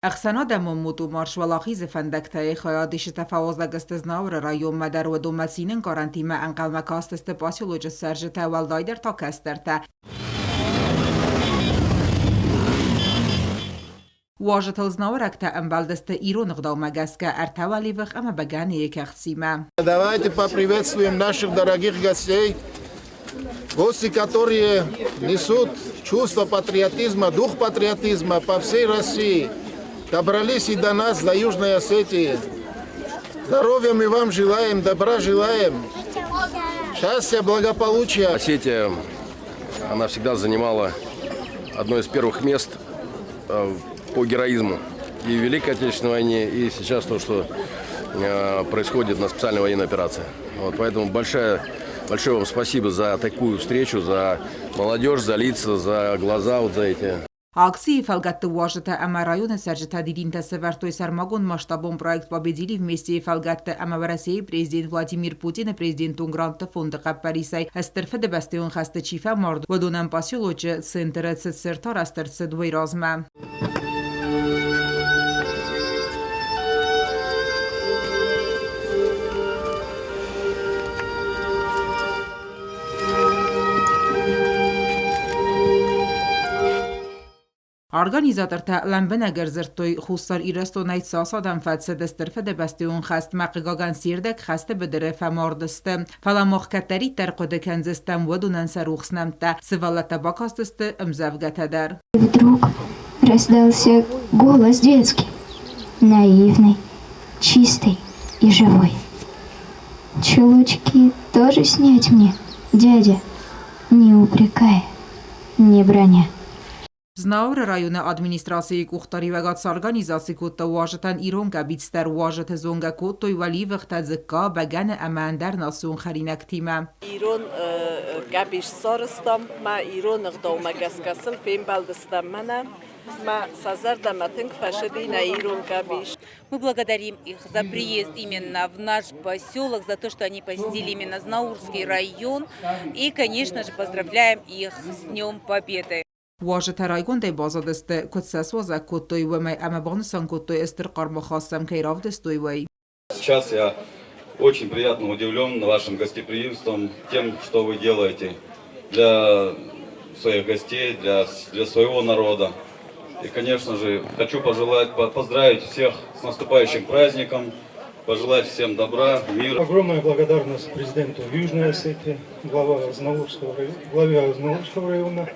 Ӕхсӕнадӕмон мотомарш Уӕлахизы фӕндӕгтӕ-йы хайадисджытӕ фӕуазӕг сты Знауыры районмӕ дӕр, уыдонмӕ цины ӕнкъарӕнтимӕ ӕнхъӕлмӕ кастысты поселочы цӕрджытӕ, уӕлдайдӕр та кӕстӕртӕ. Уазджытыл знауырӕгтӕ ӕмбӕлдысты ирон ӕгъдаумӕ гӕсгӕ ӕртӕ уӕливых ӕмӕ бӕгӕныйы кӕхцимӕ. Давайте поприветствуем наших дорогих гостей, гости, которые несут чувство патриотизма, дух патриотизма по всей России. Добрались и до нас, до Южной Осетии. Здоровья мы вам желаем, добра желаем, счастья, благополучия. Осетия, она всегда занимала одно из первых мест по героизму и в Великой Отечественной войне, и сейчас то, что происходит на специальной военной операции. Вот, поэтому большое вам спасибо за такую встречу, за молодежь, за лица, за глаза вот за эти. Акцийы фӕлгӕтты уазджытӕ ӕмӕ районы цӕрджытӕ дидинтӕ сӕвӕрдтой сӕрмагонд масштабон проект «Победили вместе»-йы фӕлгӕтты ӕмӕ Уӕрӕсейы президент Владимир Путины президентон грантты фонды хъӕппӕрисӕй Стыр Фыдыбӕстӕйон хӕсты чи фӕмард, уыдонӕн поселочы центры цы цырт арӕзт ӕрцыд, уый размӕ. Организатортӕ лӕмбынӕг ӕрдзырдтой, Хуссар Ирыстонӕй цас адӕм фӕцыд Стыр Фыдыбӕстӕйон хӕстмӕ, хъыгагӕн, се рдӕг хӕсты быдыры фӕмард сты. Фӕлӕ мах кӕддӕриддӕр хъуыды кӕндзыстӕм уыдонӕн сӕ рухс нӕмттӕ, сывӕллӕттӕ бакастысты ӕмдзӕвгӕтӕ дӕр. Вдруг раздался голос детский, наивный, чистый и живой. Чулочки тоже снять мне, дядя, не упрекая, не броня. Знауыры районы администрацийы къухдариуӕгад сорганизаци кодта уазджытӕн ирон къӕбицтӕ, уазджыты зонгӕ кодтой уӕливыхтӕ, дзыкка, бӕгӕны ӕмӕ ӕндӕр национ хӕринӕгтимӕ. Ирон къӕбиц сарӕзтам, мӕ ирон ӕгъдаумӕ гӕсгӕ сыл фембӕлдыстӕм мӕнӕ. Мӕ сӕ зӕрдӕмӕ тынг фӕцыди нӕ ирон къӕбиц. Мы благодарим их за приезд именно в наш поселок, за то, что они посетили именно Знаурский район. И, конечно же, поздравляем их с Днем Победы. Уазджытӕ райгондӕй баззадысты, куыд сӕ суазӕг кодтой, уымӕй ӕмӕ банысан кодтой, стыр хъармы сӕм кӕй равдыстой, уый. Сейчас я очень приятно удивлен вашим гостеприимством, тем, что вы делаете для своих гостей, для своего народа. И, конечно же, хочу пожелать, поздравить всех с наступающим праздником, пожелать всем добра, мира. Огромная благодарность президенту Южной Осетии, главе Знаурского района.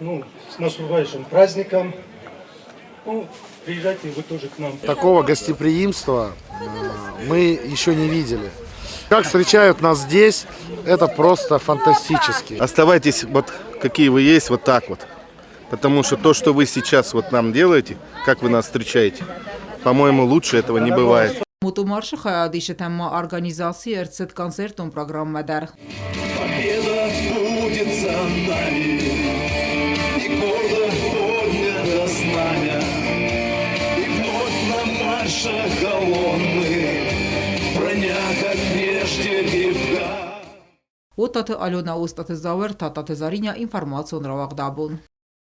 Ну, с наступающим праздником. Ну, приезжайте вы тоже к нам. Такого гостеприимства мы еще не видели. Как встречают нас здесь, это просто фантастически. Оставайтесь вот какие вы есть, вот так вот. Потому что то, что вы сейчас вот нам делаете, как вы нас встречаете, по-моему, лучше этого не бывает. Мотомаршы хайадисджытӕн ма организаци ӕрцыд концертон программӕ дӕр. Победа будет за нами, и гордо поднято знамя, и вновь на марше колонны броня, как прежде, крепка. Уататы Алена, Остаты Зауыр, Тататы Зариня, информацион рауагъдабон.